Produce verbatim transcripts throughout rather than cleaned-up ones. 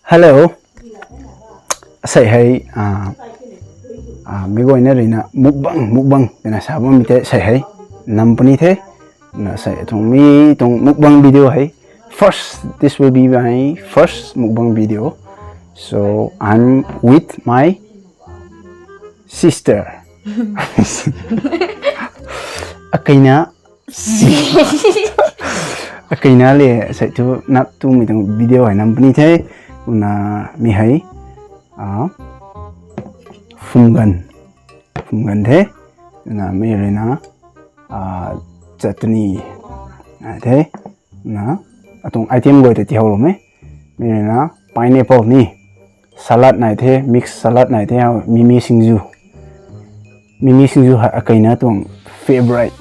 Hello. Asei hei, ah, ah, mei guayna ruina mukbang, mukbang twna sa bammei tei asei hei nam puni the. Na asei tuang mi tuang mukbang video hei. First, this will be my first mukbang video. So, I'm with my sister. Akaina. Akaina le, asei thu nap tumei tuang video hei nam puni the. Kumna mi hei, ah, phumgan. Phumgan the. Kumna mi ruina, ah, chutney nai the. Na, atuang item guay ta tihaw lou me. Mi ruina pineapple ni. Salad nai the, mix salad nai the, mimi singju. Mimi singju hei akaina tuang favorite.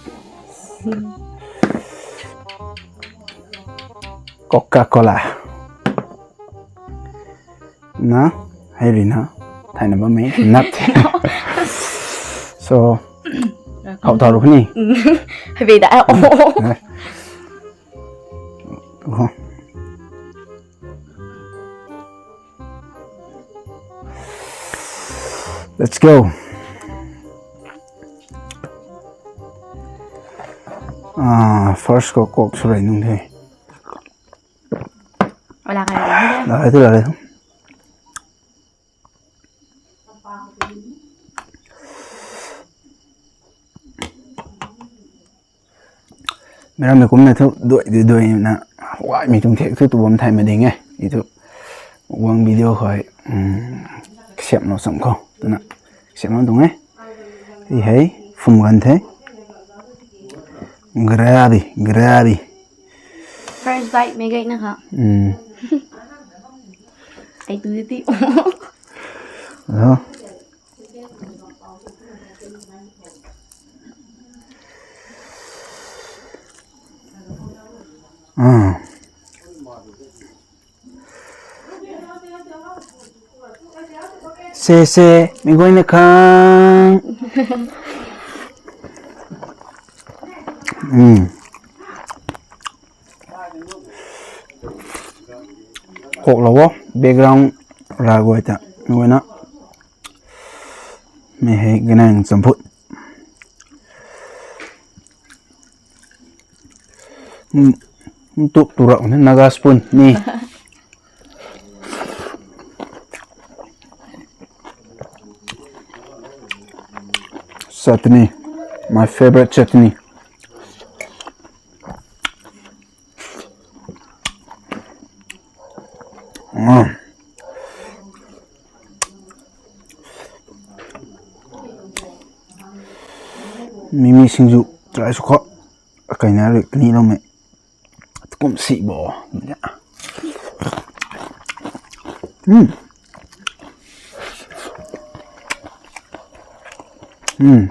Coca-Cola. Na, hei ruina, thayna bammei, nut. So, how tau ruk ni? Hei beda, oh. Eh. Oh. Let's go. Ah, first ko coke sw rei nung the. Wala ka rei nung the. La rei tu, la rei tu. Mei rammei kumna thu duai, duai, duai na, huaimei tuang thek thu tu bam thay ma ding e. I thu, wang video khou, um, kasiamhlou cham khou, twna, kasiamhlou tuang e. I hei, phumgan the. Gravy, gravy. First bite mei gay na kha. Um. Ai tu ti. Hello. Ah. Se, se, mei guayna khang. Hmm. Kok lou o, background ra guay ta, mei guayna. Mei hei ganang champhut. Hmm, tup tu rau ni Naga spoon ni. Chutney, my favorite chutney. Mm. Mimi singju try sw khou. Akaina rui kani lou me. Kum si bo. Mm. Mm.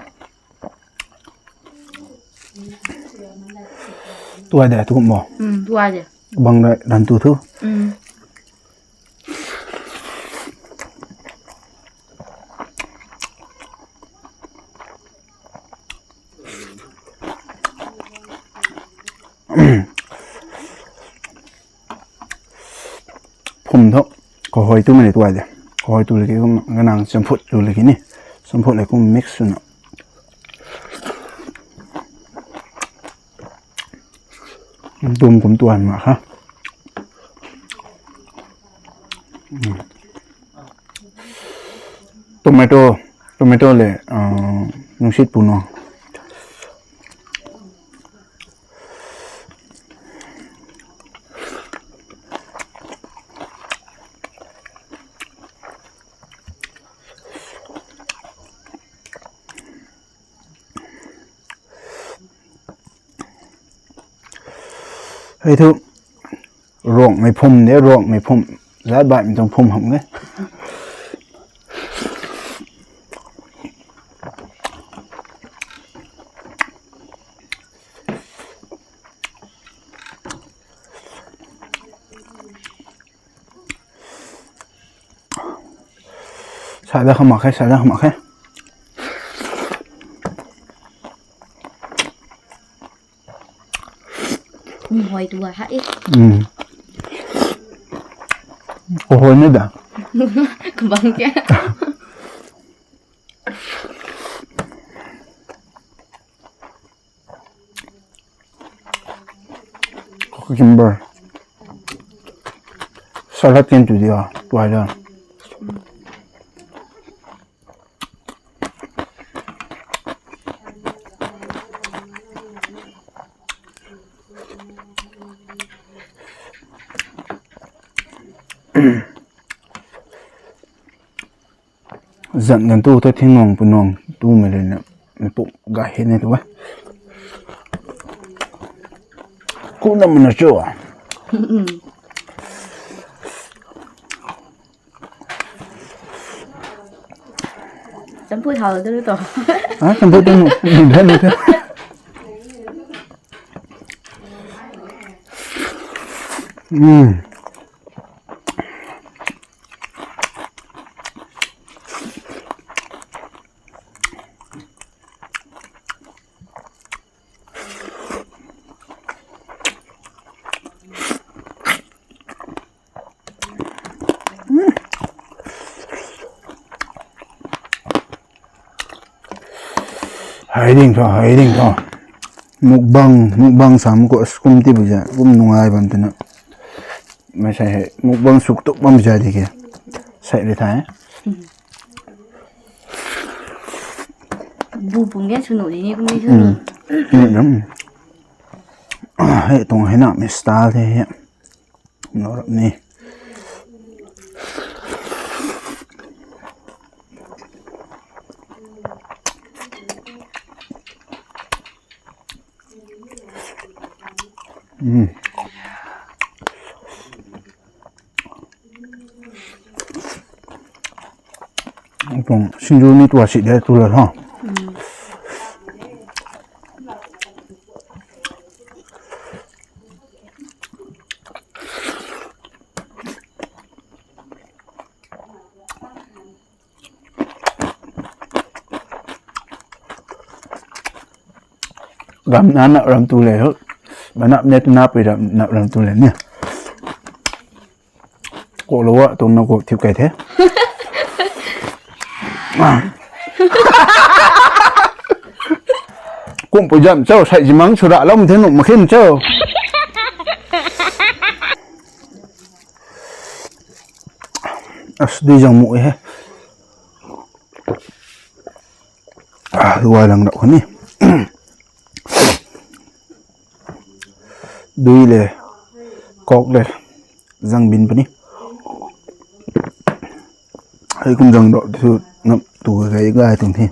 Tuai de, tu kum bo. Mm, tuai de. Bang de, ran tu thu. Mm. Phum thu, kahoi tu mani tuai de. Kahoi tu laki kum ganang champhut tu laki ni. Champhut le kum mix swna. Dum kum tuan mak ha. Mm. Tomato, tomato le, uh, nungsit puno. Hei thu, Ruangmei phum de, ruangmei phum. Zat baihmei tuang phum hamh e. Sa da kha mak khe, sa da kha mak khe. Hoi tu ha e. Hmm. Ko hoi ni da. Kabang kya? Cucumber. Salad ken tu dia, tuai da. Zan gan tu ta thing nung pu nung tu mei le na, mi pu ga he ne tu wa. Ku na mana cho. Champui hau de to. Ah, champui tu nu, nu de nu de. Hmm. Hei ding tho, hei ding tho. Mukbang, mukbang sam ko skum ti bu ja, kum nungai bam tana. Mei sai hei, mukbang suk tuk bam ja di ke. Sai ri thai. Bu pung gen sunu di ni kum ni sunu. Hmm. Hmm. Hei tuang hei na mi style the hei. Nau rap ni. Hmm. Tuang sinju ni tua si de tu la ha. Gam na nap ram tu le ho. Ba nap ne tu nap pi ram, nap ram tu le ni. Ko lo wa, tuang na ko thiu kai the. Kum pu jam cho, sai jimang sura lam the nu, ma khin cho. As, dui zang mu he. Ah, luai lang rau khou ni. Dui le, kok le, zang bin puni. Hei kum zang rau thu nap tu gai gai tuang the.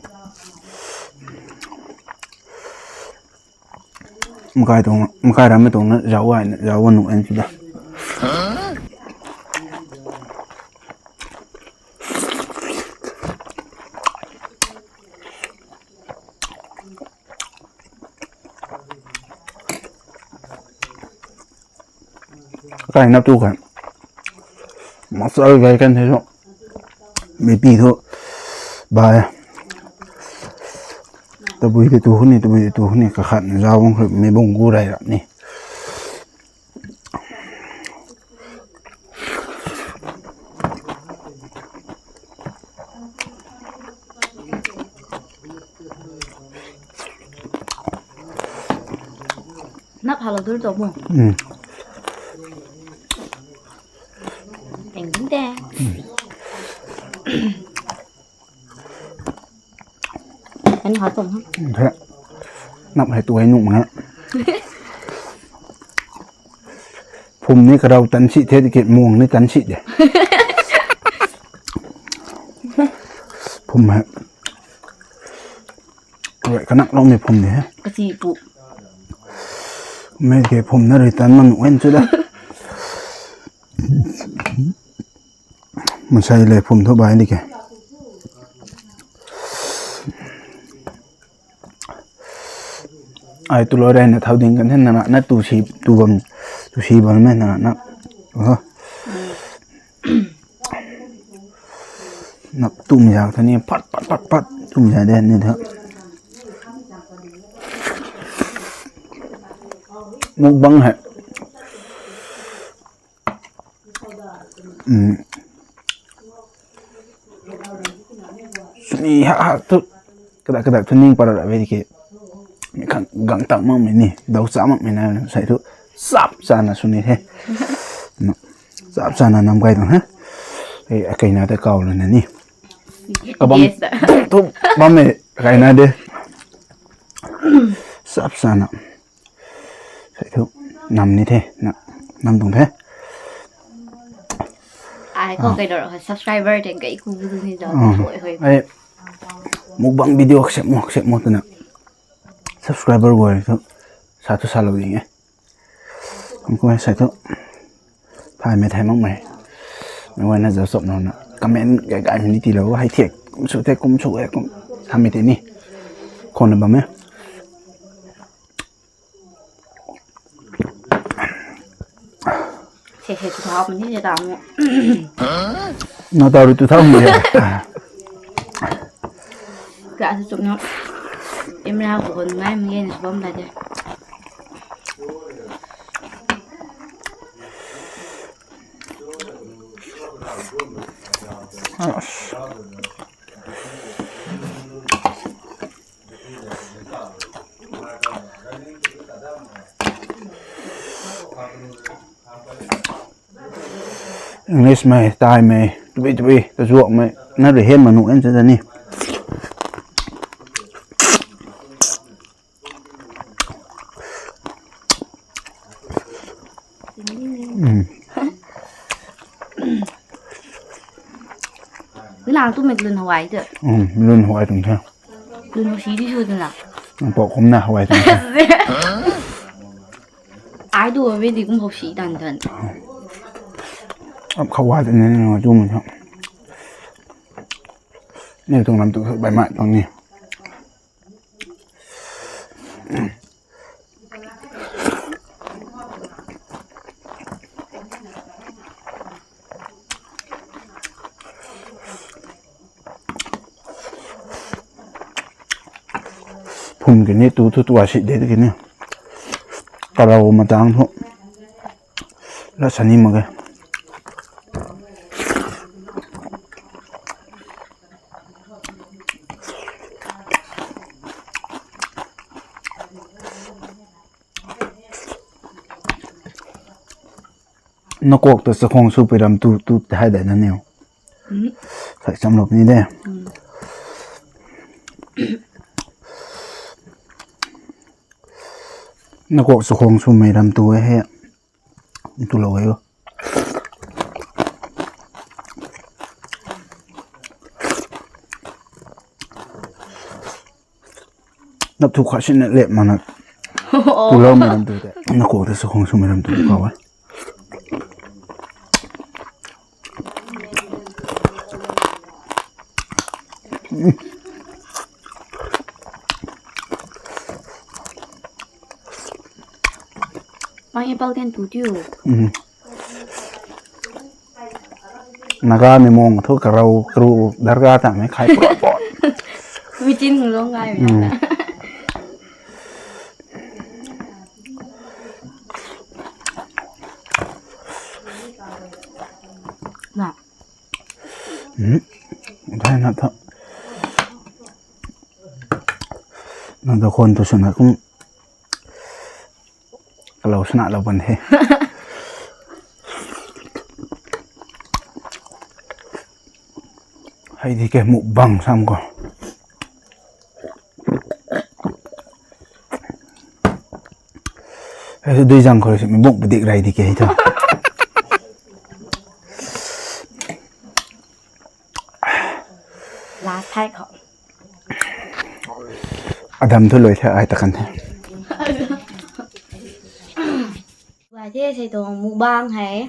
Makai tuang, makai ram mei tuang na zau ai na, zau wan nu en tu da. Kai nap tu kan. Masala gai kan the so. Mi pi thu. Bai. Tabui te tu ni, tabui te tu ni, kakhat na zau bang khrui, mi bung gu rai rap ni. Nap halo dur to mo. Hmm. Teng teng te. Kan ha tong ha. Nap hei tu hei nuh mak e. Phum ni karau tan si the, tiki muang ni tan si de. Phum hei. Rui kanak lou mei phum de he. Kasi pu. Mei ke phum na rui tan man wen chu da. Masai le phum thu bai di ke. Ai tu lo rai na thau ding kan the na na tu si tu bam tu si bam mei na na. Oho. Nap tum zak tha ni pat pat pat pat tum zak de ni tha. Mukbang hei. um, suni ha ha tu, kadak kadak tu ning para ra ve ki, mi khang gang tang mak mei ni, dau cha mak mei na, sai tu, sap cha na suni he. Sap cha na nam kai tang he. Ei, akai na te kau lana ni. Kabam Yes, da. Tu bam e, akai na de. Sap cha na. Sai thu, nam ni the, na, nam tuang the. Ai, ko Ah. kai dor, subscriber teng kai ku ku ni dor, Ah. hoi, hoi. Ai, mukbang video accept mo, accept mo twna. Subscriber guay thu, sa thu sa lo ding e. Kum kum sai thu. Thay mei thay mak mei. Mei guayna zau sop na na. Comment gai gai mei ni ti lo, hai thiak, kum su thiak, kum su e, kum. Sa mei te ni. Khon na bam e. Sei sei tu thau mani je ta mo. Na tau ri tu thau mo ya. Ka su chuk na. Imra ko hon ngai mge ni bam da je. English mei, Thai mei, tui tui, tazuak mei, na rui hen manu en sa ni. Mm. Nang tu mei lun hawai tu. Mm, lun hawai tuang the. Lun hawsi di su tu na. Nang pok kum na hawai tuang the. Ai tu mei di kum hawsi tan tan. Ap khawai tuang ni na tu mei. Ni tuang lam tu bai mai tuang ni. Phum kini tu thu tua si de kini. Karau matang thu. La sani mak ge. Na kok ta chakhwang sw pui ram tu, tu hai dai na niu. Mm. Sai cham lou puni de. Mm. Na kok chakhwang sw mei ram tu e he. Tu lou e o. Nap thu kha sin na lep mana. Oh. Tu lou mei ram tu te. Na kok ta chakhwang sw mei ram tu kau e. Mang apple ten tu tiu. Mm. Naga ni mong thu karau, karu darga ta mei khai pro po. Mi chin hung long ngai mi. Mm. Na. Hmm. Thai na tha. Nang ta khon tu suna kum. Kalau suna lou ban he. Hei di ke mukbang sam ko. Hei tu dui zang khou rui si mi buk padik rai di ke hei tu. Last time khou. Adam thu lui the ai ta kan the. Wai the sei tuang mukbang hei.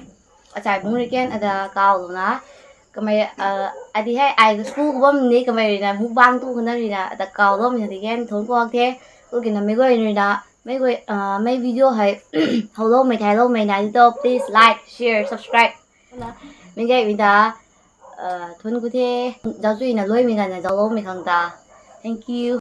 Achai bung rui kan ada kau lou na. Kamei, ah, adi hei ai school khou bam ni kamei rui na mukbang tu khana rui na ada kau lou mei na di kan thun kuak the. Ukina mei guay rui na, mei guay, ah, mei video hei how lou mei thai lou mei na di to, please like, share, subscribe. Mei guay rui na, ah, thun ku the, zau chui na lui mei na na zau lou mei khang ta. Thank you.